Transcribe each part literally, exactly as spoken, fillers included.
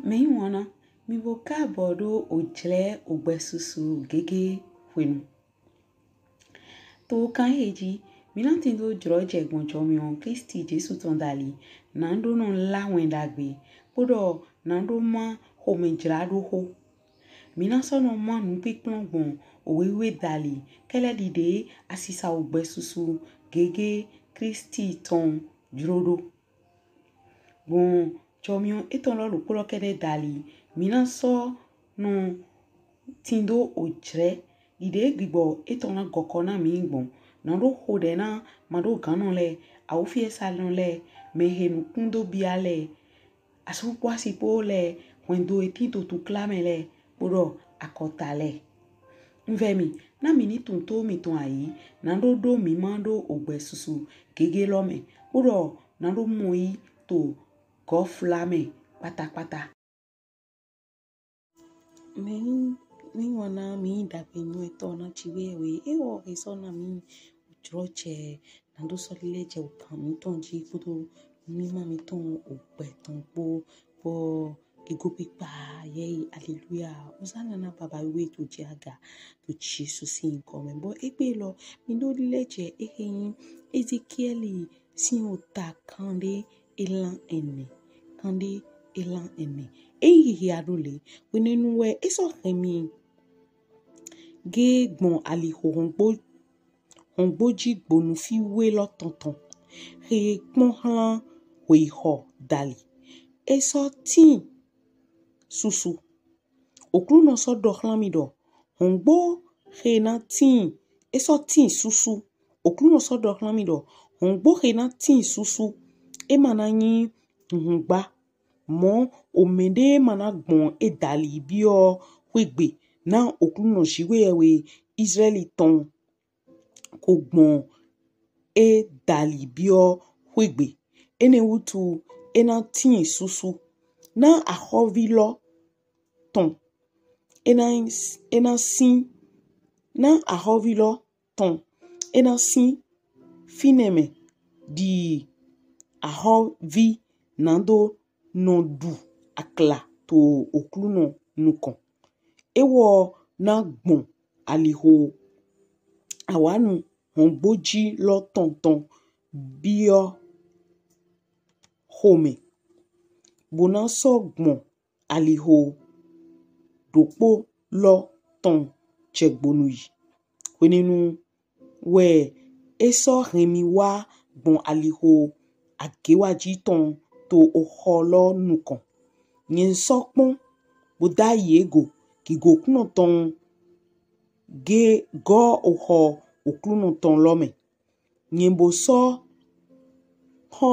Mɛyiwanna, mì bo kaabɔ ɖo ojlɛ ogbɛsusu gege hwenu. To kan ehe ji, mí na tindo jlɔjɛ gbɔn jɔmiɔn Klisti Jesu tɔn dali, na ɖo nɔ lá wɛn ɖagbe, kpoɖɔ na ɖo má xomɛjlaɖoxo. Mí na sɔ nɔ má nukpinkplɔn gbɔn owe wiwe dali, kɛlɛ ɖiɖe asisa ogbɛsusu gege Klisti tɔn jlo ɖo. Gbɔn jɔmiɔn etɔn lɔ ɖokpo lɔ kɛɖɛ dali, mí na sɔ nɔ tindo ojlɛ ɖiɖe gbigbɔ etɔn na gɔkɔ na mí gbɔn. Na ɖo xoɖɛ na maɖoganɔ lɛ, awufiɛsanɔ lɛ, mɛhe nukun do bia lɛ, asu kpo asi kpo lɛ, hwɛndo he tin to tukla mɛ lɛ, kpoɖɔ akɔta lɛ. Un vɛ mì, na mì ni tunwun to mìtɔn ayi, na ɖo ɖo mí ma ɖo ogbɛsusu gege lɔ mɛ, kpoɖɔ na ɖo mɔ yi to gɔfla mɛ kpatakpata. Mɛyiwanna, mí ɖagbe nyɔɛtɔ na Jiwheyɛwhe, ewɔ he sɔ na mí jlɔjɛ na ɖo sɔ lilɛ jɛ okan mítɔn ji kpoɖo mima mítɔn ogbɛ tɔn kpo, kpo ego kpikpa yɛyi. Aleluya! Hosana na Baba wiwe to ji aga to Jesu sin yinkɔ mɛ. Bɔ egbe lɔ, mí ɖo lilɛ jɛ ehe nyi Ezekiɛli sin ota kanɖe elan ɛnɛ, kanɖe elan ɛnɛ. Eyin hihia ɖo le, hwenɛnu wɛ e sɔ hɛn mì ge gbɔn alixo hɔngbo hɔngboji gbonu fiwe lɔ tɔn tɔn, he kpɔn hlan hweyixɔ dali. E sɔ tin susu. Oklunɔ sɔ ɖɔ hlan mì ɖɔ hɔngbo he na tin, e sɔ tin susu. Oklunɔ sɔ ɖɔ hlan mì ɖɔ hɔngbo he na tin susu, e ma na nyi hunhungba. Mɔ omɛɖe ma na gbɔn e dali biɔ xwegbe na Oklunɔ Jiwheyɛwhe Izlaɛli tɔn ko gbɔn e dali biɔ xwegbe. Enɛ wutu e na tin susu. Na axɔvi lɔ tɔn, e na, e na sin, na axɔvi lɔ tɔn, e na sin finɛ mɛ ɖi axɔvi na ɖo nɔ ɖu akla to Oklunɔ nukɔn. Ewɔ na gbɔn alixo awanu hɔngboji lɔ tɔn tɔn biɔ xomɛ, bo na sɔ gbɔn alixo ɖokpo lɔ tɔn jɛ gbonu yi. Hwenɛnu wɛ e sɔ hɛn mì wá gbɔn alixo agewaji tɔn to oxɔ lɔ nukɔn. Nyɛn sɔ kpɔn, bo ɖayi e go, gigo Oklunɔ tɔn ge gɔ oxɔ Oklunɔ tɔn lɔ mɛ. Nyɛn bo sɔ xɔ,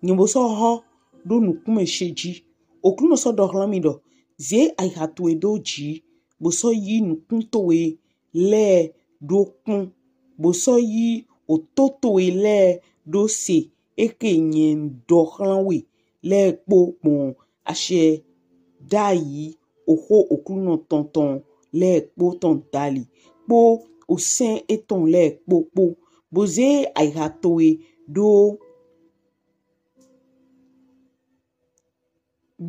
nyɛn bo sɔ xɔ ɖo nukunmɛ ce ji. Oklunɔ sɔ ɖɔ hlan mì ɖɔ ze ayixa towe do ji, bo sɔ yi nukun towe lɛ ɖo kpɔn, bo sɔ yi oto towe lɛ ɖo se, ehe nyɛn ɖɔ hlan we lɛ kpo gbɔn acɛ ɖayi oxo Oklunɔ tɔn tɔn lɛ kpo tɔn dali, kpo osɛn etɔn lɛ kpo kpo. Bo ze ayixa towe ɖo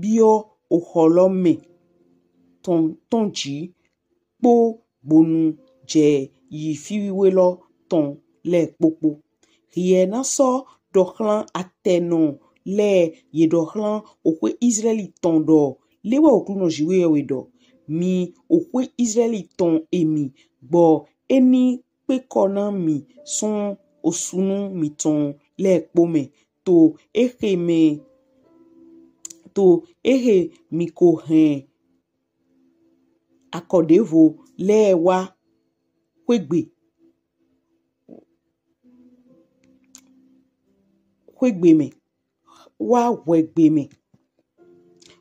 biɔ oxɔ lɔ mɛ tɔn tɔn ji kpo gbonu jɛ yi fiwiwe lɔ tɔn lɛ kpo kpo. Hiɛ na sɔ ɖɔ hlan atɛnɔ lɛ, ye ɖɔ hlan oxwe Izlaɛli tɔn ɖɔ le wɛ Oklunɔ Jiwheyɛwhe ɖɔ: Mi oxwe Izlaɛli tɔn emi, gbɔ e ni kpekɔ na mi sɔn osunu mitɔn lɛ kpo mɛ, to ehe mɛ, to ehe mi ko hɛn akɔɖevo lɛ wá xwegbe, xwegbe mɛ, wá hwɛgbe mɛ.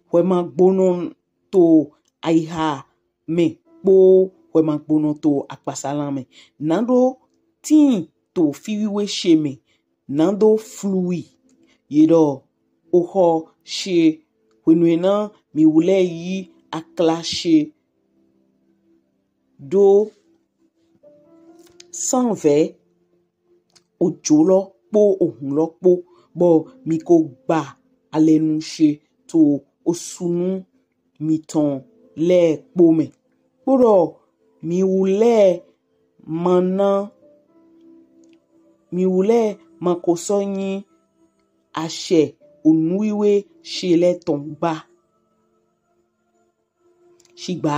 Hwɛmagbonɔ to ayixa mɛ kpo hwɛmagbonɔ to akpasalan mɛ. Nado tin to fiwiwe ce mɛ, nado flu i. Ye ɖɔ oxɔ ce hwenuena mi wlɛ yi akla ce ɖo sanvɛ ojo lɔ kpo ohun lɔ kpo, bɔ mi ko gba alɛnu ce to osunu mitɔn lɛ kpo mɛ. Kpoɖɔ miwu lɛ ma na miwu lɛ ma ko sɔ nyi ashɛ onuwiwe she lɛ tɔn gba. Shigba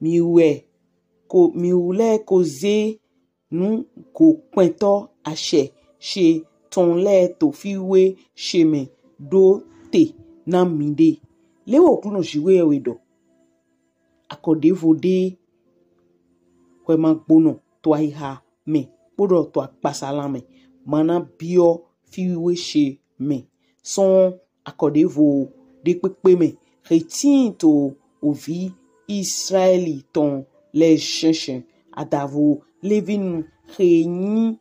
miwɛ ko miwu lɛ ko ze nugokpɛntɔ ashɛ she tɔn lɛ to fiwe she mɛ ɖo te na miɖe. Le wɛ Oklunɔ Jiwheyɛwhe ɖɔ. Akɔɖevo ɖe wɛ ma gbonɔ to ayiha mɛ kpoɖɔ to akpasalan mɛ ma na biɔ fiwe she mɛ sɔn akɔɖevo ɖekpekpe mɛ he tin to ovi Islaɛli tɔn lɛ shɛnshɛn, adavo Levinu he nyi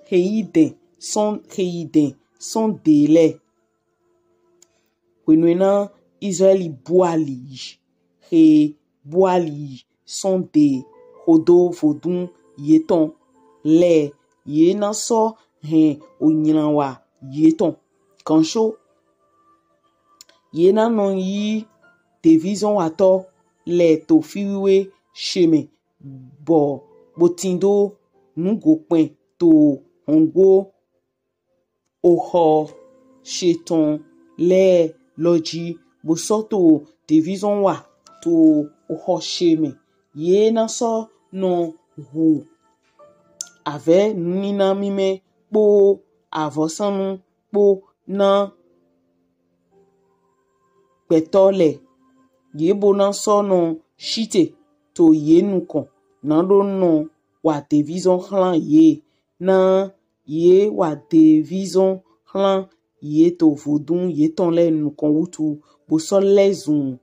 he yi dɛn sɔn he yi dɛn sɔn de lɛ. Hwenue na Islaɛli buali yi he buali yi sɔn de hodo vodun yetɔn lɛ, ye na sɔ hɛn onylanwa yetɔn. Kanṣo ye na nɔ yi devizɔnwatɔ lɛ to fiwiwe she mɛ bɔ bo tindo nugokpɛn to hɔngbo oxɔ she tɔn lɛ lɔ ji bo sɔ to devizɔn wa to oxɔ she mɛ. Ye na sɔ nɔ hu avɛ nunina mimɛ kpo avɔsanu kpo na gbɛtɔ lɛ. Ye bo na sɔ nɔ shite to ye nukɔn na ɖo nɔ wa devizɔn xlan ye, na ye wa devizɔn xlan ye to vodun yetɔn lɛ nukɔn wutu, bo sɔ lɛzun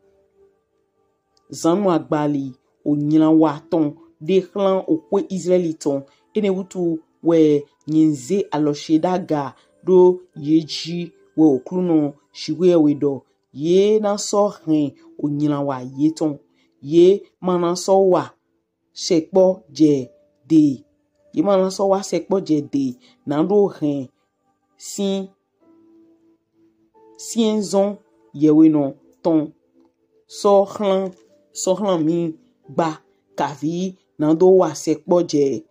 zannu agbali onylanwa tɔn ɖe xlan oxwe Islaɛli tɔn. Enɛ wutu wɛ nyɛn ze alɔ she ɖaga ɖo ye ji, wɛ Oklunɔ Jiwheyɛwhe ɖɔ. Ye na sɔ hɛn onylanwa yetɔn. Ye ma na sɔ wa sɛkpɔ jɛ de. Ye ma na sɔ wa sɛkpɔ jɛ de na ɖo hɛn sin siɛnzɔn yɛwenɔ tɔn sɔ xlan sɔ xlan mi gba kavi na ɖo wa sɛkpɔ jɛ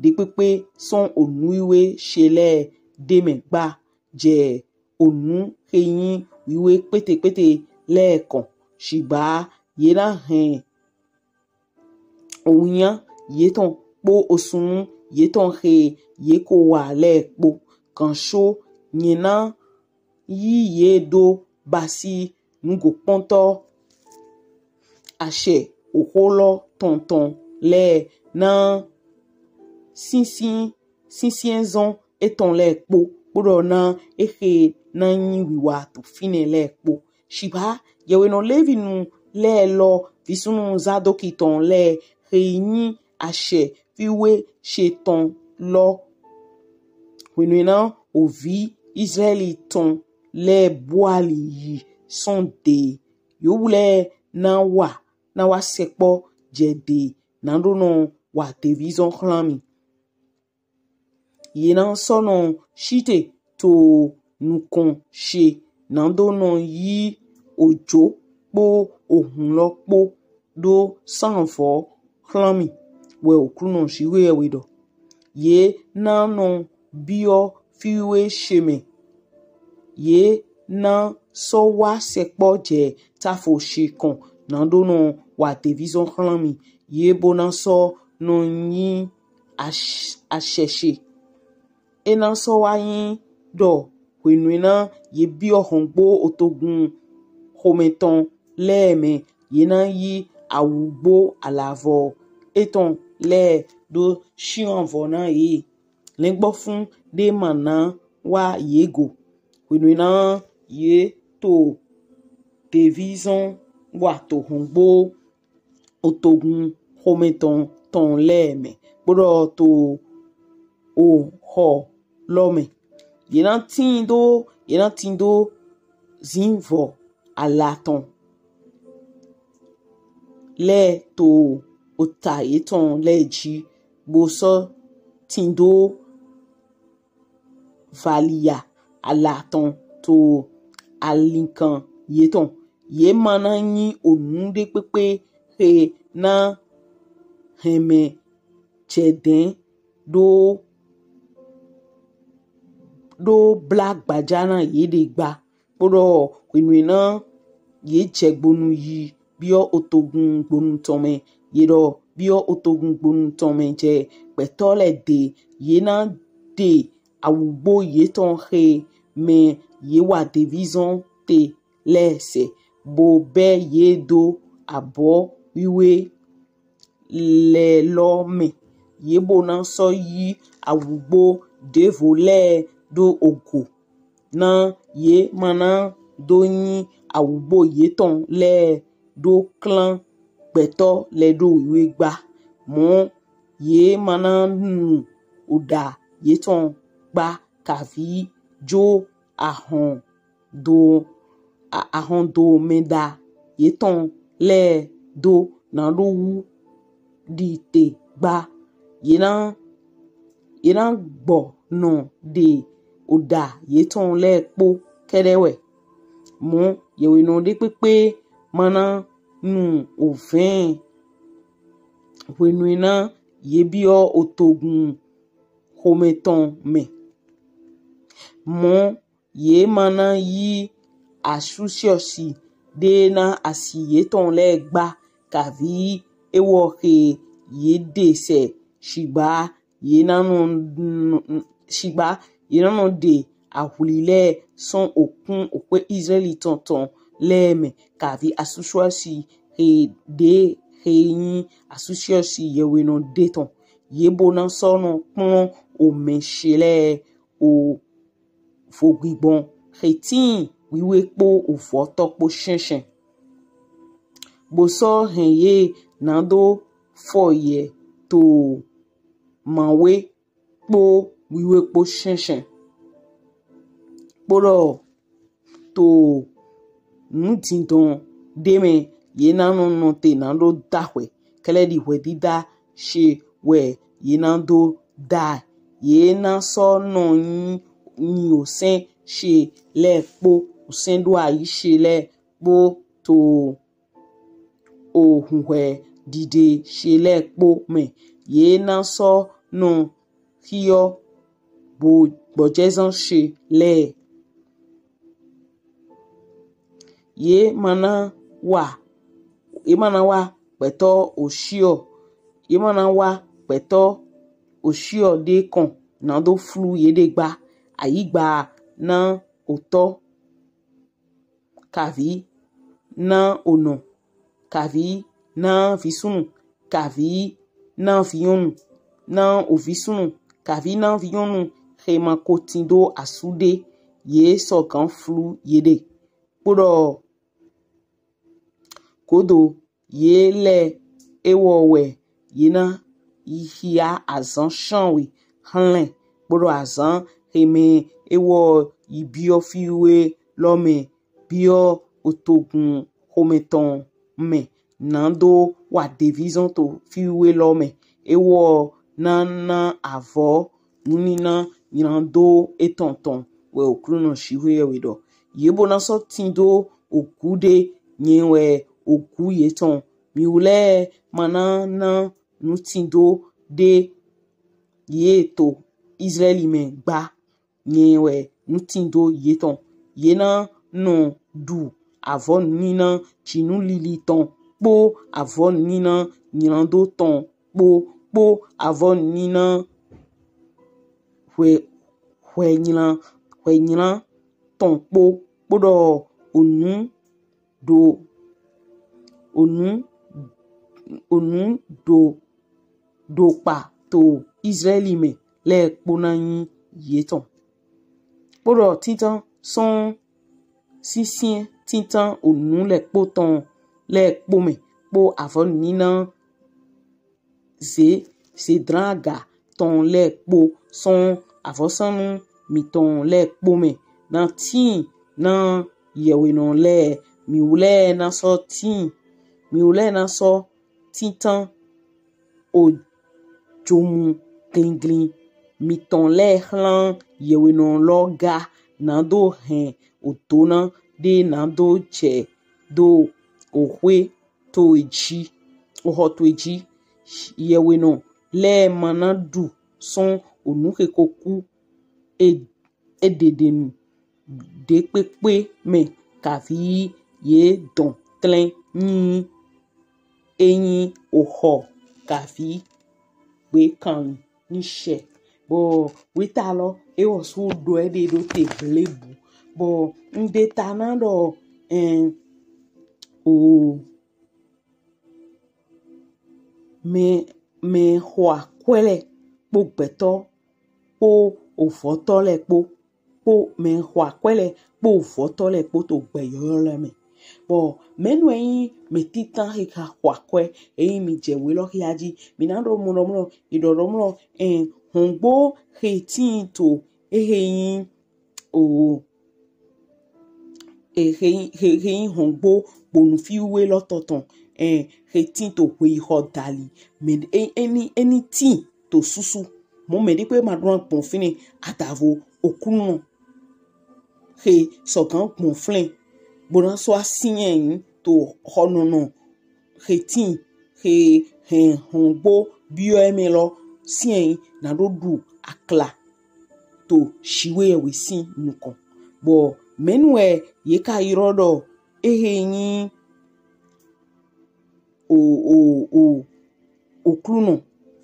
ɖekpekpe sɔn onuwiwe she lɛ ɖe mɛ gba jɛ onu he nyi wiwe kpetekpete lɛ kɔn. Shigba ye na hɛn owinyan yetɔn kpo osunu yetɔn he ye ko wa lɛ kpo. Kanṣo nyɛn na yi ye ɖo basi nugokpɔntɔ ashɛ oxo lɔ tɔn tɔn lɛ na sinsin sinsiɛnzɔn etɔn lɛ kpo kpoɖɔ na ehe na nyi wiwa to finɛ lɛ kpo. Shigba yɛwenɔ Levinu lɛ lɔ visunnu Zadoki tɔn lɛ he nyi ashɛ fiwe she tɔn lɔ. Hwenue na ovi Islaɛli tɔn lɛ buali yi sɔn de, yewlɛ na wa na wa sɛkpɔ jɛ de na ɖo nɔ wa devizɔn xlan mi. Ye na sɔ nɔ shite to nukɔn she na ɖo nɔ yi ojo kpo ohun lɔ kpo ɖo sanvɔ xlan mi, wɛ Oklunɔ Jiwheyɛwhe ɖɔ. Ye na nɔ biɔ fiwe she mɛ. Ye na sɔ wa sɛkpɔ jɛ tafo she kɔn na ɖo nɔ wa devizɔn xlan mi. Ye bo na sɔ nɔ nyi ash- ashɛ she. E na sɔ wa nyi ɖɔ hwenue na ye biɔ hɔngbo otogun xomɛtɔn lɛ mɛ, ye na yi awugbo alavɔ etɔn lɛ ɖo shiwanvɔ na ye. Lɛngbɔfun ɖe ma na wa ye go. Hwenue na ye to devizɔn wa to hɔngbo otogun xomɛtɔn tɔn lɛ mɛ kpoɖɔ to oxɔ lɔ mɛ. Ye na tin do ye na tin do zinvɔ ala tɔn lɛ to ota yetɔn lɛ ji, bo sɔ tin do valiya ala tɔn to alinkan yetɔn. Ye ma na nyi onu ɖe kpekpe he na hɛnmɛ jɛdɛn ɖo ɖo bla gbaja na yeɖe gba. Kpoɖɔ hwenu e na ye jɛ gbonu yi biɔ otogun gbonu tɔn mɛ, ye ɖɔ biɔ otogun gbonu tɔn mɛ jɛ gbɛtɔ lɛ de, ye na de awugbo yetɔn he mɛ ye wa devizɔn te lɛ sɛ, bo bɛ ye do abɔ wiwe lɛ lɔ mɛ. Ye bo na sɔ yi awugbo ɖevo lɛ ɖo ogo, na ye ma na do nyi awugbo yetɔn lɛ ɖo klan gbɛtɔ lɛ ɖo wiwe gba. Mɔ ye ma na nu oɖa yetɔn gba kavi jo ahɔn do a- ahɔn do mɛɖa yetɔn lɛ do na ɖo wu ɖi te gba. Ye na ye na gbɔ nɔ ɖe oɖa yetɔn lɛ kpo kɛɖɛ wɛ. Mɔ yɛwhenɔ ɖe kpekpe ma na nu ovɛn hwenu e na ye biɔ otogun xomɛtɔn mɛ. Mɔ ye ma na yi asusiɔsi ɖe na asi yetɔn lɛ gba kavi ewɔ he ye ɖe sɛ, shigba ye na nɔ shigba ye na nɔ ɖe ahwli lɛ sɔn okun okpe Izraɛli tɔn tɔn lɛ mɛ kavi asusiɔsi he ɖe he nyi asusiɔsi yɛwhenɔ ɖe tɔn. Ye bo na sɔ nɔ kplɔn omɛ she lɛ o vo gbigbɔn he tin wiwe kpo ovɔtɔ kpo shɛnshɛn, bo sɔ hɛn ye na do fɔ yɛ to mawe kpo wiwe kpo shɛnshɛn. Kpoɖɔ to nudindɔn ɖe mɛ ye na nɔ nɔte na ɖo da hwɛ, kɛlɛ ɖi hwɛdida she wɛ ye na do da. Ye na sɔ nɔ nyi nyi osɛn she lɛ kpo, osɛn ɖo ayi she lɛ kpo to ohunhwɛ ɖiɖe she lɛ kpo mɛ. Ye na sɔ nɔ hiɔ bo gbɔjɛzan she lɛ. Ye ma na wa ye ma na wa gbɛtɔ oshiɔ ye ma na wa gbɛtɔ oshiɔ ɖe kɔn na do flu yeɖe gba. Ayigba na otɔ kavi na onɔ kavi na visunnu kavi na vinyɔnu na ovisunnu kavi na vinyɔnu he ma ko tindo asu ɖe, ye sɔgan flu yeɖe. Kpoɖɔ godo ye lɛ ewɔ wɛ ye na yi hia azan shanwe hlɛn kpoɖɔ azan he mɛ ewɔ yi biɔ fiwe lɔ mɛ biɔ otogun xomɛtɔn mɛ na do wa devizɔn to fiwe lɔ mɛ. Ewɔ na na avɔ nunina nylando etɔn tɔn wɛ Oklunɔ Jiwheyɛwhe ɖɔ. Ye bo na sɔ tindo ogu ɖe, nyɛ wɛ ogu yetɔn. Miwlɛ ma na na nutindo ɖe ye to Izlaɛli mɛ gba. Nyɛ wɛ nutindo yetɔn. Ye na nɔ ɖu avɔ nunina jinu lili tɔn kpo avɔ nunina nylando tɔn kpo kpo avɔ nunina hwɛ hwɛ nylan hwɛ nylan tɔn kpo kpoɖɔ onu ɖo onu onu ɖo ɖo kpa to Izlaɛli mɛ lɛ kpo na nyi yetɔn. Kpoɖɔ tintan sɔn sinsiɛn tintan onu lɛ kpo tɔn lɛ kpo mɛ kpo avɔ nunina ze zedran aga tɔn lɛ kpo sɔn avɔsanu mitɔn lɛ kpo mɛ na tin na yɛwhenɔ lɛ. Miwlɛ na sɔ tin miwlɛ na sɔ tintan ojomu glinglin mitɔn lɛ hlan yɛwhenɔ lɔ ga na do hɛn odo na ɖe na do jɛ do oxwe to eji, oxɔ to eji. Yɛwenɔ lɛ ma na ɖu sɔn onu xe ko ku e, e ɖeɖenu ɖekpekpe mɛ kavi ye dɔn tlɛn nyi enyi oxɔ kavi gbe kan ni shɛ. Bɔ weta lɔ ewɔ su ɖo eɖe ɖo te blebu. Bɔ ŋɖe ta na ɖɔ ɛn o mɛ mɛ xɔ akwɛ lɛ kpo gbɛtɔ kpo ovɔtɔ lɛ kpo kpo mɛ xɔ akwɛ lɛ kpo ovɔtɔ lɛ kpo to gbɛ yɔyɔ lɛ mɛ. Bɔ mɛnu enyi mɛ titan he ka xɔ akwɛ eyin mi jɛ we lɔ xia ji mi na ɖɔ mlɔ mlɔ yi ɖɔ ɖɔ mlɔ ɛn hɔngbo xe tin to exe nyi o e xe nyi xe xe nyi hɔngbo kponufi we lɔ tɔtɔn ɛn xe tin to xwe yi xɔ dali mɛ e- eni eni tin to susu mɔ mɛ ɖe kpe ma ɖo gbɔn fine adavo okunɔ xe sɔgan gbɔn flɛn bona sɔ asinyɛn to xɔnɔnɔ xe tin xe hɛn hɔngbo biɔ ɛmɛ lɔ sinyɛn na ɖo ɖu akla to shiwe yɛwe sin nukɔn. Bɔ mɛnu wɛ ye ka yrɔ ɖɔ exe nyi o o o oklunɔ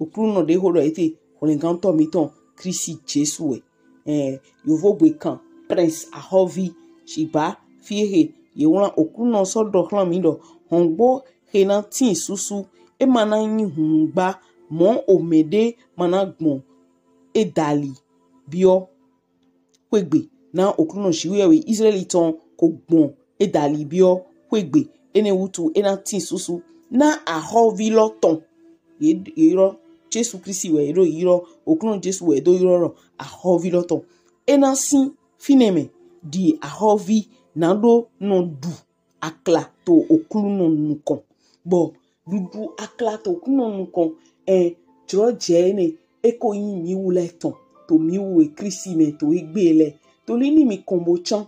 oklunɔ ɖe xo ɖɔ ete hwlɛngantɔ mitɔn Kristi Jesu wɛ. Ɛɛ yovogbe kan prince axɔvi shigba fi exe ye wlan oklunɔ sɔ ɖɔ xlan mi ɖɔ hɔngbo xe na tin susu e ma na nyi hunhungba mɔ omɛ ɖe ma na gbɔn e dali biɔ xwegbe na oklunɔ shiwe yɛwe Israɛli tɔn ko gbɔn e dali biɔ xwegbe ene wutu e na tin susu na axɔvi lɔ tɔn ye ye yrɔ Jesu Kristi wɛ ye ɖo yrɔ oklunɔ Jesu wɛ ye do yrɔ ɖɔ axɔvi lɔ tɔn e na sin finɛ mɛ ɖi axɔvi na ɖo nɔ ɖu akla to oklunɔ nukɔn. Bɔ ɖuɖu akla to oklunɔ nukɔn ɛ jlɔjɛ enɛ e ko nyi miwu lɛ tɔn to miwu e Kristi mɛ to egbe lɛ to li ni mi kɔn bo can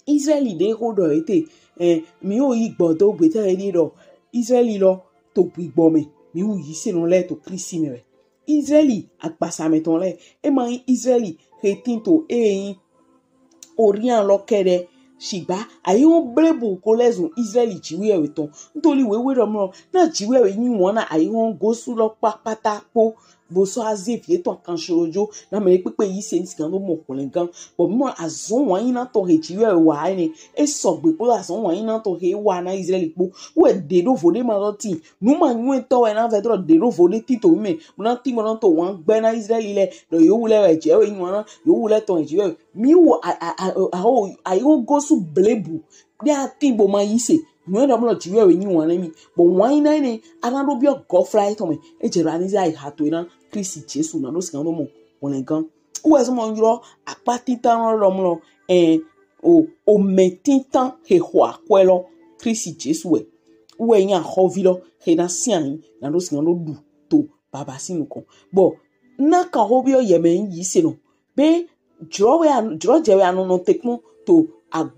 Israɛli ɖe xo ɖɔ ete ɛ mi wo yi gbɔ do gbeta e ɖi ɖɔ Israɛli lɔ to gbigbɔ mɛ miwu yisenɔ lɛ to Kristi mɛ wɛ. Israɛli agbasa mɛ tɔn lɛ e ma nyi Israɛli xe tin to e nyi Orian lɔ kɛɖɛ shigba ayi wo blebu ko lɛ zun Israɛli jiwe wɛ tɔn ntoli wewe ɖɔ mlɔ na jiwe wɛ nyi wɔn na ayi wo gosu lɔ kpakpata kpo bo sɔ aze vie tɔn kan shoro jo na mɛ kpekpe yi se nsi kan do mɔ hwlɛngan bɔ mɔ azɔn wa yi na tɔn he jiwe wɛ wa ne e sɔgbe kpo azɔn wa yi na tɔn he wa na Israɛli kpo wɛ ɖe ɖo vo ɖe ma lɔ ti nu ma nyuɛ tɔ wɛ na vɛ trɔ ɖe ɖo vo ɖe ti to mi mɛ mo na ti mo na to wa gbɛ na Israɛli lɛ ɖɔ yewu lɛ wɛ jiwe wɛ nyi wɔn na yewu lɛ tɔn jiwe wɛ mi wo a a a a o ayi wo gosu blebu ɖe ati bo ma yi se nyuɛ ɖɔ mlɔ jiwe wɛ nyi wɔn na mi bo wa yi na ne ana ɖo biɔ gɔfla etɔn mɛ e jɛ ɖo ani za yi ha to na Kristi Jesu na ɖo si kan ɖo mɔ hwlɛngan wɛ sɔ mɔ yrɔ akpa titan lɔ ɖɔ mlɔ ɛ o o mɛ titan he xɔ akwɛ lɔ Kristi Jesu wɛ wɛ nyi axɔvi lɔ he na si anyi na ɖo si kan ɖo ɖu to baba si nukɔn bɔ na kan xo biɔ yɛ mɛ yi se nɔ be jlɔ wɛ jlɔ jɛ wɛ anɔ nɔ te kpɔn to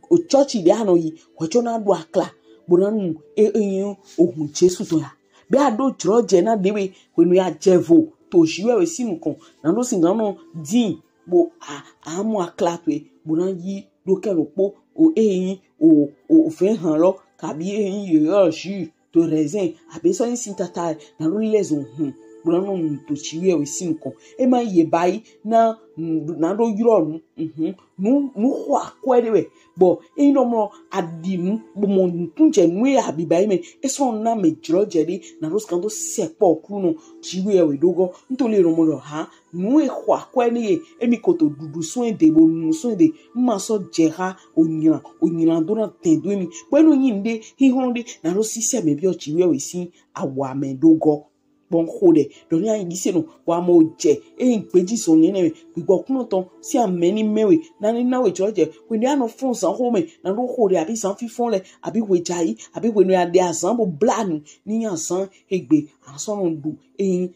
o chɔchi ɖe anɔ yi hwɛtsɔ na ɖo akla bo na nu e e nyi ohun Jesu tɔn ya be a ɖo jlɔ jɛ na ɖe we hwenu ya jɛ vo to jiwe wɛ si nukɔn na ɖo si gan nɔ din bo a a mɔ akla to e bo na yi ɖo kɛ ɖo kpo o e nyi o o vɛ han lɔ kabi e nyi yeyɔ ji to raisin abe sɔ nyi sin tata na ɖo lɛ zɔn hun kpla nɔ nu to jiwe wɛ si nukɔn e ma ye ba yi na na ɖo yrɔ nu hun nu nu xɔ akwɛ ɖe wɛ bɔ e nɔ mɔ aɖi nu bo mɔ nukun jɛ nu e abi ba yi mɛ e sɔ na mɛ jlɔ jɛ ɖe na ɖo sikan to sɛ kpɔ klu nɔ jiwe wɛ ɖo gɔ ntoli nɔ mɔ ɖɔ ha nu e xɔ akwɛ ni ye emi ko to ɖuɖu sɔn ede bo nu sɔn ede ma sɔ jɛ ha onylan onylan do na tɛn do emi bɔ e nɔ nyi nu ɖe hihɔn ɖe na ɖo sisɛ mɛ biɔ jiwe wɛ si awa mɛ ɖo gɔ kpɔn xo ɖe ɖɔ ni anyi se nɔ wa mɔ jɛ eyin gbeji zɔn nɛ nɛ mɛ gbigbɔ kunɔ tɔn si amɛ ni mɛ we na ni na we jɔ jɛ we ni anɔ fɔn zan xo mɛ na ɖo xo ɖe abi zan fifɔn lɛ abi we dza yi abi we nɔ ya ɖe azan bo bla nu ni nya zan egbe asɔ nɔ ɖu eyin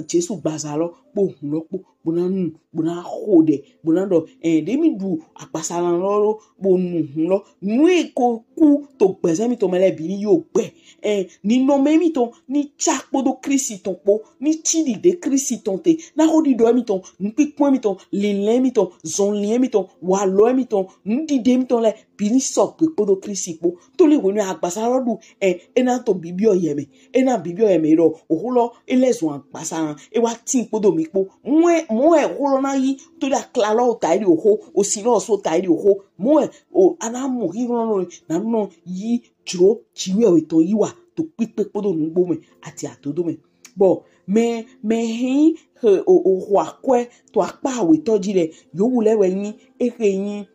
Jesu gbaza lɔ kpo hun lɔ kpo bo na nu, bo na xo ɖɛ, bo na ɖɔ, ɛ, ɖe mi ɖu akpasalan lɔ ɖo bo nu hun lɔ. Nu e ko ku to gbɛzan mitɔn mɛ lɛ bi ni yo gbɛ. Ɛ, ninɔmɛ mitɔn ni ca kpodo Klisti tɔn kpo, ni ci ɖiɖe Klisti tɔn te, na xo ɖiɖɔ mitɔn, nukpikpɔn mitɔn, linlɛn mitɔn, zɔnlin mitɔn, walɔ mitɔn, nuɖiɖe mitɔn lɛ bi ni sɔgbe kpodo Klisti kpo. To li hwenu agbasa lɔ ɖu, ɛ, e na to bibiɔ yɛ mɛ. E na bibiɔ yɛ mɛ ɖɔ oxo lɔ e lɛ zɔn agbasa, e wa tin kpodo mi kpo. Mɔ ɛ, mɔ ɛ oxo lɔ na yi to ɖe akla lɔ ta yi ɖi oxo, osi lɔ so ta yi ɖi oxo. Mɔ ɛ o, a na mɔ hi lɔ na nɔ yi jlo Jiwheyɛwhe tɔn yi wa to kpikpe kpodo nugbo mɛ ati adodo mɛ. Bɔ mɛ, mɛ hin he o, o xɔ akwɛ to akpa awetɔ ji lɛ, yowu lɛ wɛ nyi, e he nyi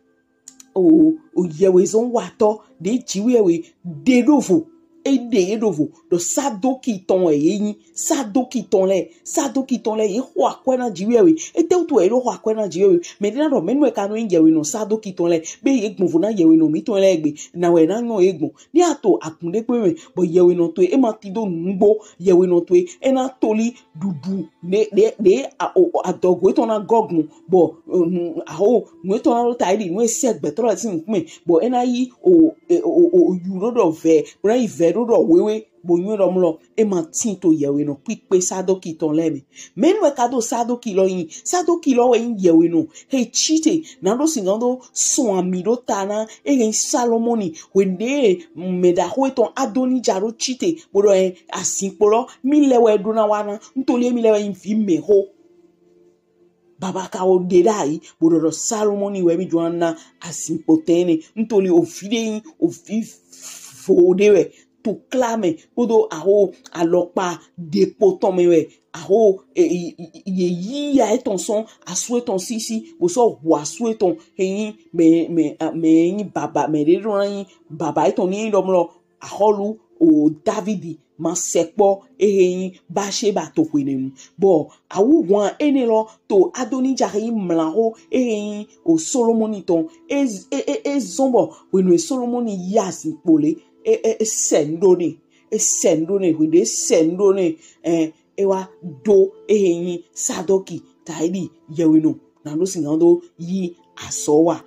o, o yɛwhezɔn watɔ ɖe Jiwheyɛwhe ɖe ɖo vo, e ɖe ye ɖo vo ɖɔ Sadoki tɔn wɛ ye nyi. Sadoki tɔn lɛ, Sadoki tɔn lɛ ye xɔ akwɛ na Jiwheyɛwhe. Etɛwutu wɛ ye ɖo xɔ akwɛ na Jiwheyɛwhe? Mɛ ɖe na ɖɔ mɛnu wɛ ka nɔ nyi yɛwhenɔ Sadoki tɔn lɛ be ye gbɔnvo na yɛwhenɔ mitɔn lɛ gbe, na wɛ na nyɔ ye gbɔn. Ni a to agun ɖe kpe mɛ bɔ yɛwhenɔ towe e ma tin do nugbo, yɛwhenɔ towe e na to li ɖuɖu ɖe, ɖe, ɖe a, o, o, adɔgo etɔn na gɔgun bɔ, o, nu, aho nu etɔn na ɖo ta yi ɖi nu e sɛ gbɛtɔ lɛ si nukun mɛ bɔ e na yi o, e, o, o, o yu ɖo ɖɔ vɛ, bo na yi vɛ ɖo ɖɔ wewe bo nyɔ ɖɔ mlɔ e ma tin to yɛwhenɔ kpikpe Sadoki tɔn lɛ mɛ. Mɛnu wɛ ka ɖo Sadoki lɔ nyi? Sadoki lɔ wɛ nyi yɛwhenɔ he ci te na ɖo si gan do sɔn ami ɖo ta na e he nyi Salomoni. Hwenu ɖe mɛɖaxo etɔn Adonija ɖo ci te bo ɖɔ ɛ, azinkpo lɔ mi lɛ wɛ ɖo na wa na, ntoli mi lɛ wɛ nyi vi mɛxo. Baba ka wo ɖe ɖa yi bo ɖɔ ɖɔ Salomoni wɛ mi ɖo na azinkpo tɛnɛ, ntoli ovi ɖe nyi ovi vo ɖe wɛ to kla mɛ kpodo aho alɔkpa ɖekpo tɔn mɛ wɛ, aho e, e, e, ye yi ya etɔn sɔn asu etɔn sisi bo sɔ hu asu etɔn he nyi mɛ, mɛ, a, mɛ nyi baba, mɛ ɖe ɖo na nyi baba etɔn ni nyi ɖɔ mlɔ axɔlu o Davidi ma sɛkpɔ e he nyi Batseba to hwenɛnu. Bɔ awu hwan enɛ lɔ to Adonija he nyi mlaxo e he nyi o Solomoni tɔn e, e, e, e zɔn bɔ hwenu e Solomoni yi azinkpo le e, e, e sɛ nu ɖo nɛ, e sɛ nu ɖo nɛ, hwenu e sɛ nu ɖo nɛ, ɛ, e wa ɖo e he nyi Sadoki ta yi ɖi yɛwhenɔ na ɖo si gan do yi azɔn wa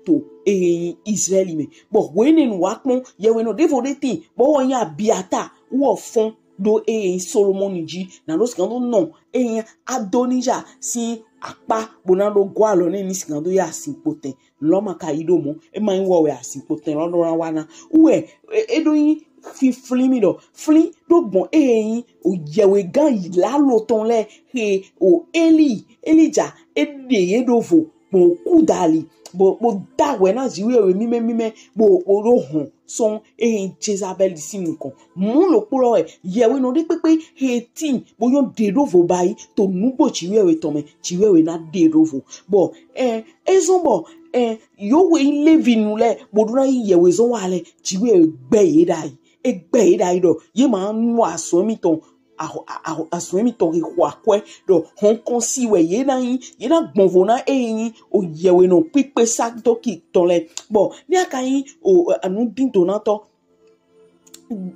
to e he nyi Izraɛli mɛ. Bɔ hwenɛnu wa kpɔn yɛwhenɔ ɖevo ɖe tin bɔ wɔ nyi Abiata wɔ fɔn ɖo e he nyi Solomoni ji na ɖo si gan do nɔ e he nyi Adonija si akpa bo na ɖo gɔ alɔ nɛ ni si gan do ya azinkpo tɛn. Lɔ ma ka yi ɖo mɔ, e ma nyi wɔ wɛ azinkpo tɛn lɔ ɖo na wa na. Wɛ e, e ɖo nyi fi flin mi ɖɔ flin ɖo gbɔn e he nyi o yɛwhegan yi lalo tɔn lɛ he o Eli, Elija e ɖe ye ɖo vo gbɔn o ku dali bo, bo da wɛ na Jiwheyɛwhe mimɛ mimɛ bo, bo ɖo hɔn sɔn e he nyi Jezabɛli si nukɔn. Mɔ lo kplɔ wɛ yɛwhenɔ ɖe kpekpe he tin bo yɔn ɖe ɖo vo ba yi to nugbo Jiwheyɛwhe tɔn mɛ, Jiwheyɛwhe na ɖe ɖo vo. Bɔ ɛ, e zɔn bɔ ɛ, yowe yi Levi nu lɛ bo ɖo na yi yɛwhezɔn wa lɛ, Jiwheyɛwhe gbɛ ye ɖa yi. E gbɛ ye ɖa yi ɖɔ ye ma nu azɔn mitɔn, aho, aho, azɔn mitɔn he xɔ akwɛ ɖɔ hɔnkɔn si wɛ ye na nyi, ye na gbɔnvo na e nyi o yɛwhenɔ kpikpe Sadoki tɔn lɛ. Bɔ ni a ka nyi o, o, anu dindo na tɔ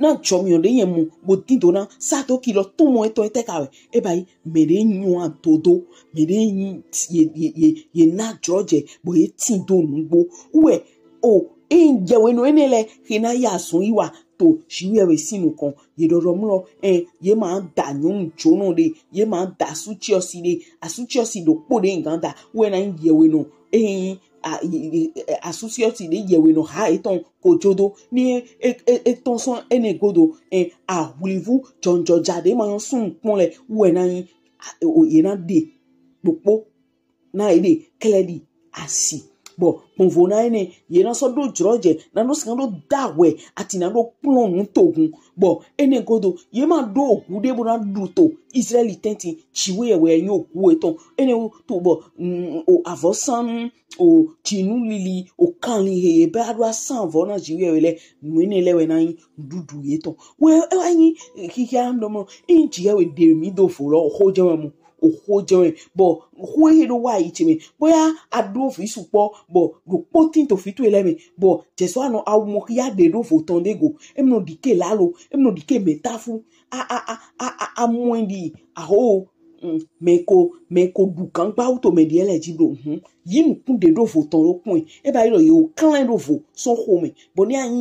na jɔ mi o ɖe yɛn mu bo dindo na Sadoki lɔ tɔn mɔ etɔn etɛ ka wɛ? E ba yi mɛ ɖe nyɔ adodo, mɛ ɖe nyi ye, ye, ye, ye na jlɔjɛ bɔ ye tin do nugbo. Wɛ o e yɛwhenɔ enɛ lɛ he na ya azɔn yi wa to Jiwheyɛwhe si nukɔn. Ye ɖɔ ɖɔ mlɔ ɛ, ye ma da nyɔnu jonɔ ɖe, ye ma da asuciɔsi ɖe, asuciɔsi ɖokpo ɖe gan da wɛ na nyi yɛwhenɔ e nyi a, i, i, e, asuciɔsi ɖe yɛwhenɔ ha etɔn ko jo do ni e, e, e, etɔn sɔn enɛ godo ɛ, ahwlivu jɔnjɔja ɖe ma yɔn sun kpɔn lɛ wɛ na nyi a, o, ye na ɖe ɖokpo na ye ɖe klɛ ɖi asi. Bɔ gbɔnvo na enɛ ye na sɔ ɖo jlɔjɛ na ɖo si na ɖo da wɛ ati na ɖo kplɔn nu togun. Bɔ enɛ godo ye ma ɖo ogu ɖe bo na ɖu to Izraɛli tɛntin, Jiwheyɛwhe nyi ogu etɔn. Enɛ wutu bɔ mm, o avɔsanu o jinu lili o kanlin he ye bɛ a ɖo asan avɔ na Jiwheyɛwhe lɛ, nu enɛ lɛ wɛ na nyi nuɖuɖu yetɔn. Wɛ e wa nyi xixia ɖɔ mɔ e nyi Jiwheyɛwhe ɖe mi do vo lɔ, oxo jɛn wɛ mɔ, oxo jɛn wɛ. Bɔ oxo he ɖo wa yi ce mɛ boya a ɖo vi sukpɔ bɔ ɖokpo tin to vi towe lɛ mɛ bɔ jɛsɔ anɔ awu mɔ xia ɖe ɖo vo tɔn ɖe go, e mlɔ ɖike lalo, e mlɔ ɖike mɛtafu a, a, a, a, a, a mɔ ɛ ɖi aho Mm, mɛ ko mɛ ko ɖu gangba wuto mɛ ɖiɛ lɛ ji ɖo hun yi nukun ɖe ɖo vo tɔn ɖo kun ɛ. E ba yi ɖɔ ye wo klɛn ɖo vo sɔn xo mɛ. Bɔ ni anyi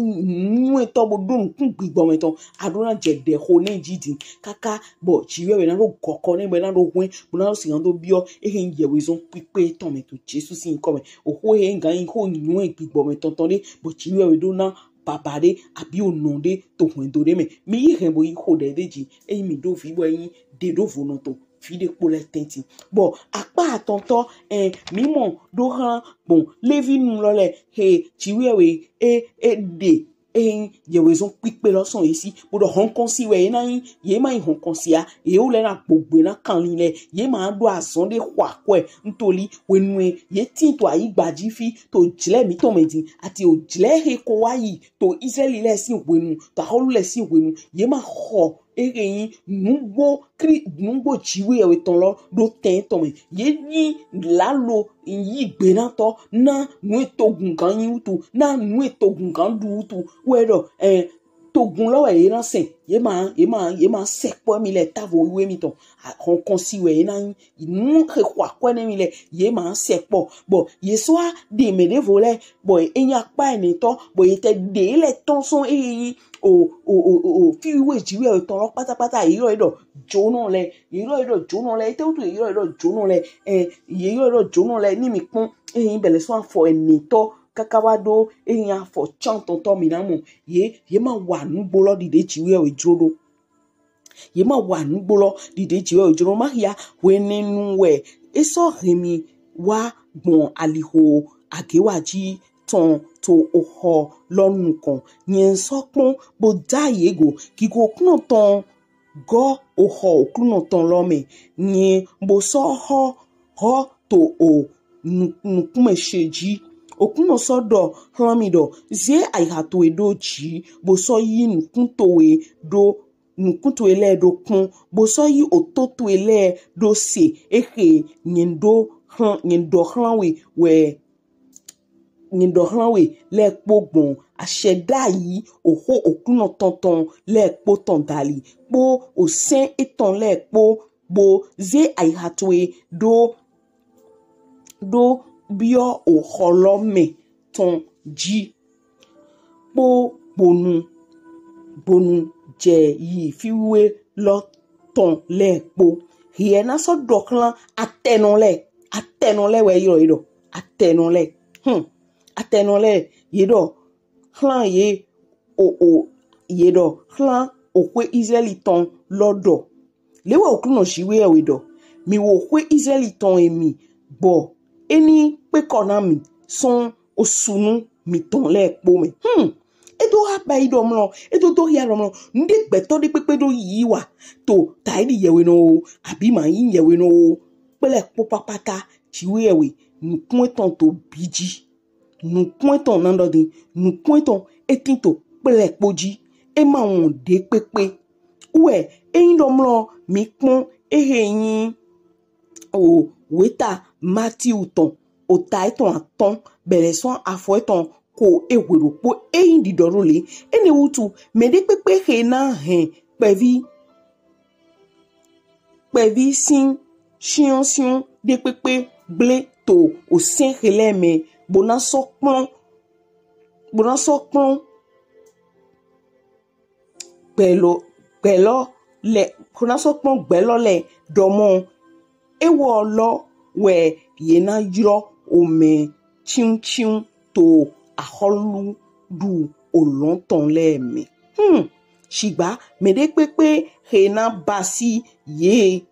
nuyɔnɛntɔ bo ɖo nukun gbigbɔ mɛ tɔn, a ɖo na jɛ ɖe xo nɛ ji din kaka bɔ ji wɛ wɛ na ɖo gɔkɔ nɛ bɔ na ɖo hwɛn bo na ɖo sigan do biɔ ehe yɛwezɔn kpikpe tɔn mɛ to Jesu sin nyikɔ mɛ. Oxo he gan yi xo nyɔnɛn gbigbɔ mɛ tɔntɔn ɖe bɔ ji wɛ wɛ ɖo na baba ɖe abi onɔ ɖe to hwɛndo ɖe mɛ. Mi yi hɛn bo yi xo ɖe ɖe ji eyi mi ɖo vi bɔ eyi ɖe ɖo vo nɔ to fi ɖe kpo lɛ tɛnti. Bɔ akpa atɔntɔ ɛ mi mɔ ɖo hlan gbɔn Levi nu lɔ lɛ he ji wɛ wɛ e e ɖe eyin yɛwezɔn kpikpe lɔ sɔn ye si bo ɖɔ hɔnkɔnsi wɛ ye na yin, ye ma yin hɔnkɔnsi a, ye wu lɛ na gbogbo na kanlin lɛ, ye ma ɖo azɔn ɖe xɔ akwɛ ntoli wenu e ye tin to ayigba ji fi to jlɛ mitɔn mɛ din ati o jlɛ he ko wa yi to Izraɛli lɛ sin hwenu to axɔlu lɛ sin hwenu ye ma xɔ ehe yin nugbo kri nugbo ji wɛ wɛ tɔn lɔ ɖo tɛn tɔn mɛ ye yin lalo yi gbenatɔ na nu e togun gan yin wutu na nu e togun gan ɖu wutu wɛ ɖɔ ɛ togun lɔ wɛ ye na sɛn ye ma ye ma ye ma sɛkpɔ mi lɛ tavo wiwe mitɔn hɔnkɔnsi wɛ ye na yin nu he xɔ akwɛ nɛ mi lɛ ye ma sɛkpɔ bɔ ye sɔ wa ɖe mɛ ɖevo lɛ bɔ e yin akpa ɛnɛtɔ bɔ ye tɛ ɖe lɛ tɔn sɔn eyi o o o o o fi wiwe ji wɛ tɔn lɔ kpatakpata ye ylɔ ye ɖɔ jonɔ lɛ ye ylɔ ye ɖɔ jonɔ lɛ ete wutu ye ylɔ ye ɖɔ jonɔ lɛ ɛ ye ylɔ ye ɖɔ jonɔ lɛ ni mi kpɔn eyi bɛlɛ sɔn afɔ ɛnɛtɔ kaka wa ɖo eyi afɔ cantɔntɔ mi na mɔ ye ye ma wa nugbo lɔ ɖiɖe ji wɛ wɛ jlo ɖo. Ye ma wa nugbo lɔ ɖiɖe ji wɛ jlo ma hia hwenɛnu wɛ e sɔ hɛn mi wa gbɔn aliho agewaji tɔn to oxɔ lɔ nukɔn nyɛ sɔ kpɔn bo da ye go gigo Oklunɔ tɔn gɔ oxɔ Oklunɔ tɔn lɔ mɛ nyɛ bo sɔ xɔ xɔ to o nu- nukunmɛ she ji. Oklunɔ sɔ ɖɔ hlan mi ɖɔ ze ayiha towe ɖo ji bo sɔ yi nukun towe ɖo nukun towe lɛ ɖo kpɔn bo sɔ yi oto towe lɛ ɖo se ehe nyɛ ɖo hlan nyɛ ɖɔ hlan we wɛ nyɛ ɖɔ hlan we lɛ kpo gbɔn ashɛ ɖayi oxo Oklunɔ tɔn tɔn lɛ kpo tɔn dali kpo osɛn etɔn lɛ kpo bo ze ayiha towe ɖo ɖo biɔ oxɔ lɔ mɛ tɔn ji kpo bonu bonu jɛ yi fi wiwe lɔ tɔn lɛ kpo. Hiɛ na sɔ ɖɔ hlan atɛnɔ lɛ atɛnɔ lɛ wɛ ylɔ ye ɖɔ atɛnɔ lɛ hmm atɛnɔ lɛ ye ɖɔ hlan ye o o ye ɖɔ hlan oxwe Izraɛli tɔn lɔ ɖɔ le wɛ Oklunɔ ji wɛ wɛ ɖɔ mi wo oxwe Izraɛli tɔn emi gbɔ eni kpekɔ na mi sɔn osunu mitɔn lɛ kpo mɛ hmm e do ha ba yi ɖɔ mlɔ e do do hia ɖɔ mlɔ nuɖe gbɛtɔ ɖe kpekpe ɖo yi wa to ta eɖi yɛwhenɔ o abi ma yi yɛwhenɔ o kple kpo papata ji wɛ wɛ nukun etɔn to bi ji nukun etɔn na ɖɔ din nukun etɔn e tin to kple kpo ji e ma wɔn ɖe kpekpe wɛ eyin ɖɔ mlɔ mi kpɔn ehe yin o weta Matiu tɔn ota etɔn atɔn bɛlɛ sɔn afɔ etɔn ko ehwe ɖokpo eyin ɖiɖɔ ɖo le ene wutu mɛ ɖe kpekpe he na hɛn kpɛvi kpɛvi sin shiɔnshiɔn ɖe kpekpe gble to osɛn he lɛ mɛ bo na sɔ kplɔn bo na sɔ kplɔn gbɛlɔ gbɛlɔ lɛ bo na sɔ kplɔn gbɛlɔ lɛ ɖɔ mɔ ewɔ lɔ wɛ ye na ylɔ omɛ ciunciun to axɔlu ɖu olɔn tɔn lɛ mɛ. Hmm. Shigba mɛ ɖe kpekpe he na basi ye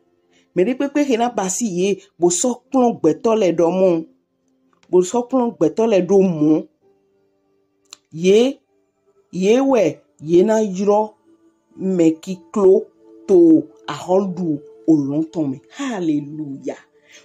mɛ ɖe kpekpe he na basi ye bo sɔ kplɔn gbɛtɔ lɛ ɖɔ mɔ bo sɔ kplɔn gbɛtɔ lɛ ɖo mɔ ye ye wɛ ye na ylɔ mɛ kiklo to axɔlu ɖu olɔn tɔn mɛ. Haleluya!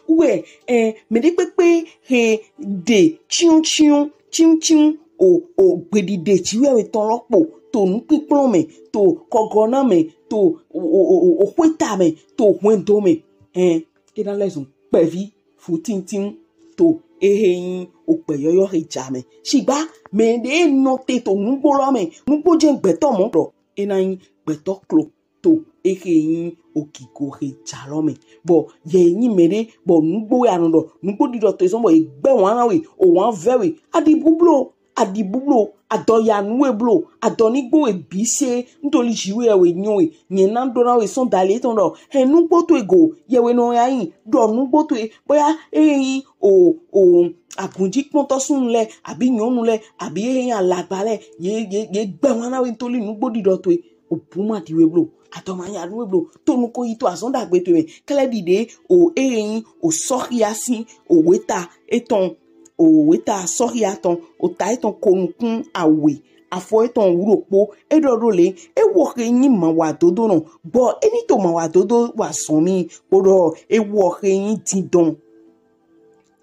Wɛ ɛ mɛ ɖe kpekpe he ɖe ciunciun ciunciun o o gbeɖiɖe ji wɛ wɛ tɔn lɔ kpo to nukpinkplɔn mɛ to kɔgɔna mɛ to o o o o xweta mɛ to hwɛndo mɛ ɛ e na lɛzun kpɛvi fu tintin to ehe yin ogbɛ yɔyɔ he ja mɛ. Shigba mɛ ɖe nɔte to nugbo lɔ mɛ nugbo jɛn gbɛtɔ mɔ ɖɔ e na yin gbɛtɔ klo to ehe yin okigo he jalɔ mɛ. Bɔ ye yin mɛɖe bɔ nugbo ya nɔ ɖɔ, nugbo ɖiɖɔ to ezɔn bɔ ye gbɛ wan na we, o wan vɛ we, aɖi bublo, aɖi bublo, adɔ ya nu we blo, adɔ ni gbo we bi se, ntoli ji we we nyo we, nye na ɖo na we sɔn dali etɔn ɖɔ, he nugbo to ego, ye we nɔ ya yin, ɖɔ nugbo to e, bɔya ehe yin o o agunji kpɔntɔ sunu lɛ, abi nyɔnu lɛ, abi ehe yin alagba lɛ, ye ye ye gbɛ wan na we ntoli nugbo ɖiɖɔ to e, o bu ma ɖi we blo, adɔ ma ya nu we blo, to nu ko yi to azɔn ɖagbe to mɛ, kɛlɛ ɖiɖe o ehe yin o sɔhia sin o weta etɔn o weta sɔhia tɔn o ta etɔn ko nukun awe afɔ etɔn wu ɖokpo, e ɖɔ ɖo le, ewɔ he yin mawadodo nɔ, bɔ e ni to mawadodo wa zɔn mi, kpoɖɔ ewɔ he yin dindɔn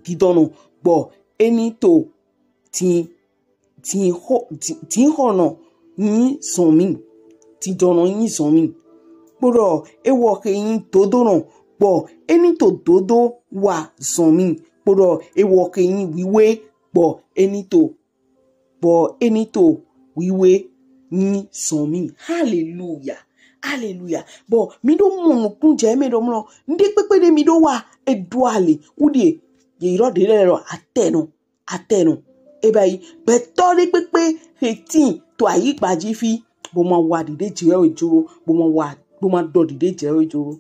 dindɔn nɔ, bɔ e ni to din din xɔ din din xɔ nɔ yin zɔn mi, dindɔn nɔ yin zɔn mi, kpoɖɔ ewɔ he yin dodo nɔ, bɔ e ni to dodo wa zɔn mi, kpoɖɔ ewɔ he yin wiwe, bɔ e ni to bɔ e ni to wiwe yin zɔn mi. Haleluya. Haleluya. Bɔ mi ɖo mɔ nukun jɛ mɛ ɖɔ mlɔ, nɖe kpekpe ɖe mi ɖo wa e ɖo ale, wuɖie ye yrɔ ɖe lɛ lɔ atɛ nɔ. Atɛ nɔ. E ba yi gbɛtɔ ɖe kpekpe he tin to ayigba ji fi, bo ma wa ɖiɖe jɛ we joro, bo ma wa bo ma ɖɔ ɖiɖe jɛ we joro.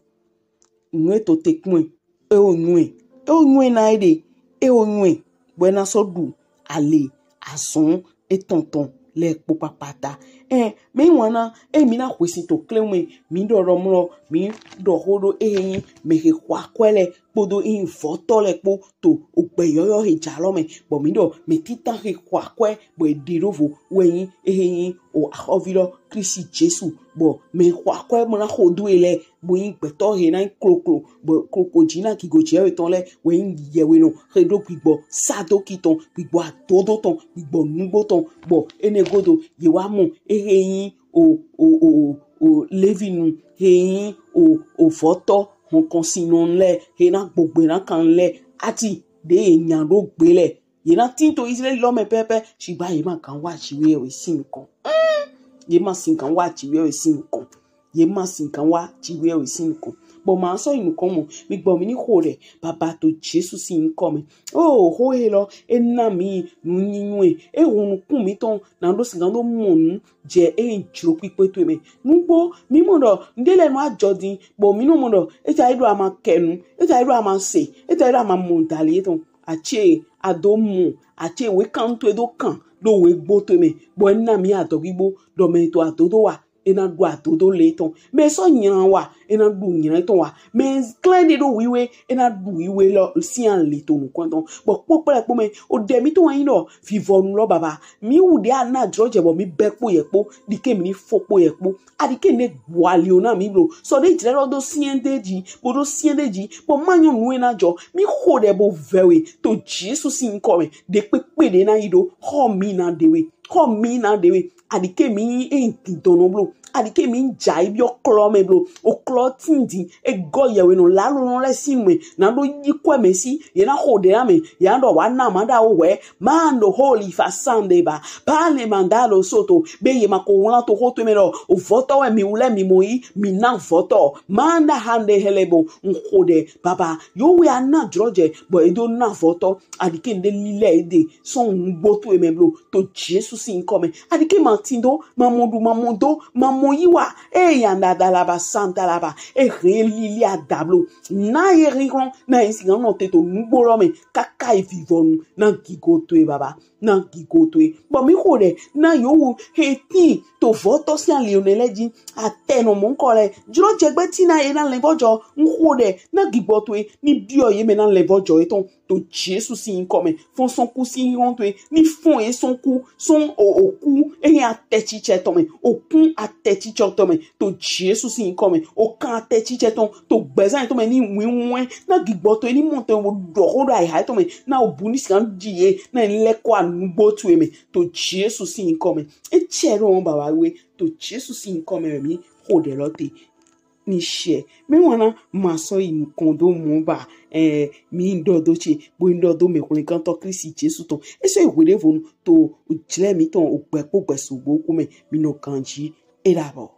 Nu e to te kpɔn e o nyɔe, e o nyɔe na e ɖe, e o nyɔe, bɔ e na sɔ ɖu ale azɔn etɔn tɔn lɛ kpo kpakpata. Ɛ, mi wana e mi na xwe sin to kle mɛ, mi ɖɔ ɖɔ mlɔ, mi ɖɔ xo ɖo ehe yin mɛ he xɔ akwɛ lɛ kpodo ehe yin vɔtɔ lɛ kpo to ogbɛ yɔyɔ he jalɔ mɛ, bɔ mi ɖɔ mɛ titan he xɔ akwɛ bɔ e ɖe ɖo vo wɛ yin ehe yin o axɔvi lɔ Klisti Jesu, bɔ mɛ xɔ akwɛ mɔ na xo do e lɛ bo yin gbɛtɔ he na yin kloklo, bɔ kloklo ji na gigo jɛ etɔn lɛ wɛ yin yɛwe nɔ he ɖo gbigbɔ sadoki tɔn, gbigbɔ adodo tɔn, gbigbɔ nugbo tɔn, bɔ enɛ godo ye wa mɔ ehe yin o o o o Levi nu he yin o o vɔtɔ hɔnkɔn sin nɔ lɛ he na gbogbe na kan lɛ ati ɖe ye nya ɖo gbe lɛ. Ye na tin to Islaɛli lɔ mɛ pɛpɛ, shigba ye ma gan wa ji we we sin nukɔn. Ye ma sin gan wa ji we we sin nukɔn. Ye ma sin gan wa ji we we sin nukɔn. Bɔ ma sɔ yi nukɔn mɔ, mi gbɔ mi ni xo ɖɛ, baba to Jesu sin yinkɔ mɛ. O xo he lɔ, e na mi nu nyinyi e, e hun nukun mitɔn na ɖo sin gan ɖo mɔ nu jɛ e jlo kpikpe to e mɛ. Nugbo mi mɔ ɖɔ nɖe lɛ nɔ ajɔ din, bɔ mi nɔ mɔ ɖɔ e ja yi ɖo ama kɛ nu, e ja yi ɖo ama se, e ja yi ɖo ama mɔ dali etɔn. Atse ado mɔ, atse wekan to e do kan ɖo we gbo to e mɛ, bɔ e na mi adɔgigbo ɖɔ mɛ to adodo wa e na ɖu adodo le tɔn. Mɛ sɔ nyina wa e na ɖu nyina tɔn wa. Mɛ klɛn ɖe ɖo wiwe e na ɖu wiwe lɔ sin ali to nukɔn tɔn. Bɔ kpokpla kpo mɛ, o ɖe mi to wa yin ɖɔ vivɔnu lɔ baba. Mi wu ɖe a na jlo jɛ bɔ mi bɛ kpo yɛ kpo, ɖike mi ni fo kpo yɛ kpo. Aɖike ne gbɔ ali o na mi blo. Sɔ ɖe jlɛ lɔ do siɛn ɖe ji, bo do siɛn ɖe ji, bɔ ma nyɔ nu e na jɔ. Mi xo ɖɛ bo vɛ we to Jesu sin yinkɔ mɛ. Ɖe kpekpe ɖe na yi ɖo, xɔ mi na ɖe we. Xɔ mi na ɖe we. Aɖike mi e dindɔn nɔ blo. Aɖike mi ja yi biɔ klɔ mɛ blo. O klɔ tin din e gɔ yɛwe nɔ lalo nɔ lɛ sin mɛ. Na ɖo yi kɔ mɛ si. Ye na xo ɖɛ na mɛ. Ye na ɖɔ wa na ma ɖa o wɛ. Mando holi fasande ba. Pale mandalo soto. Be ye ma ko wlan to xo to mɛ lɔ. O vɔtɔ wɛ mi wlɛ mi mɔ yi. Mi na vɔtɔ. Manda hande helebo. N xo ɖɛ. Baba. Yo we a na jlo jɛ. Bɔ e do na vɔtɔ. Aɖike nɖe lilɛ e de sɔn nugbo to e mɛ blo to Jesu sin yinkɔ mɛ. Aɖike ma tin do, ma mɔ ɖu, ma mɔ do, ma mɔ yi wa. E ya nda da la ba santa la ba. E he lili a da blo. Na ye rinrɔn, na ye sin gan nɔ te to nugbo lɔ mɛ. Kaka yi vivɔnu, na gigo to e baba. Na gigo to e. Bɔ mi xo ɖɛ, na yo wu he tin to vɔtɔ sin ali o ne lɛ ji. Atɛ nɔ mɔ nkɔ lɛ. Jlo jɛ gbɛ tin na ye na lɛnvɔjɔ. N xo ɖɛ, na gigo to e. Ni biɔ ye mɛ na lɛnvɔjɔ etɔn. To Jesu sin yinkɔ mɛ. Fɔn sɔn ku sin yinkɔ to e. Ni fɔn e sɔn ku, sɔn o, o ku, e yin atɛtsitsɛ tɔn mɛ. O kun atɛtsitsɛ tɔn mɛ. To Jesu sin yinkɔ mɛ. O kan atɛtsitsɛ tɔn. To gbɛzan tɔn mɛ ni winwin. Na gigo to e ni mɔ tɔn wo ɖɔ xo ɖo ayiha tɔn mɛ. Na o bu ni sin gan ji ye. Na lɛ kɔ anugbo to e mɛ. To Jesu sin yinkɔ mɛ. E cɛ ɖo wɔn baba we. To Jesu sin yinkɔ mɛ mi xo ɖɛ lɔ te. Ni shɛ. Mi wana ma sɔ yi nukɔn do mɔ ba, eh, mi n ɖɔ do ce, bo n ɖɔ do mɛ hwlɛngantɔ Klisti Jesu tɔn. E sɔ yi hweɖevonu to jlɛ mitɔn o gbɛ kpo gbɛ sugbo ku mɛ, mi nɔ ganji. E ɖabɔ.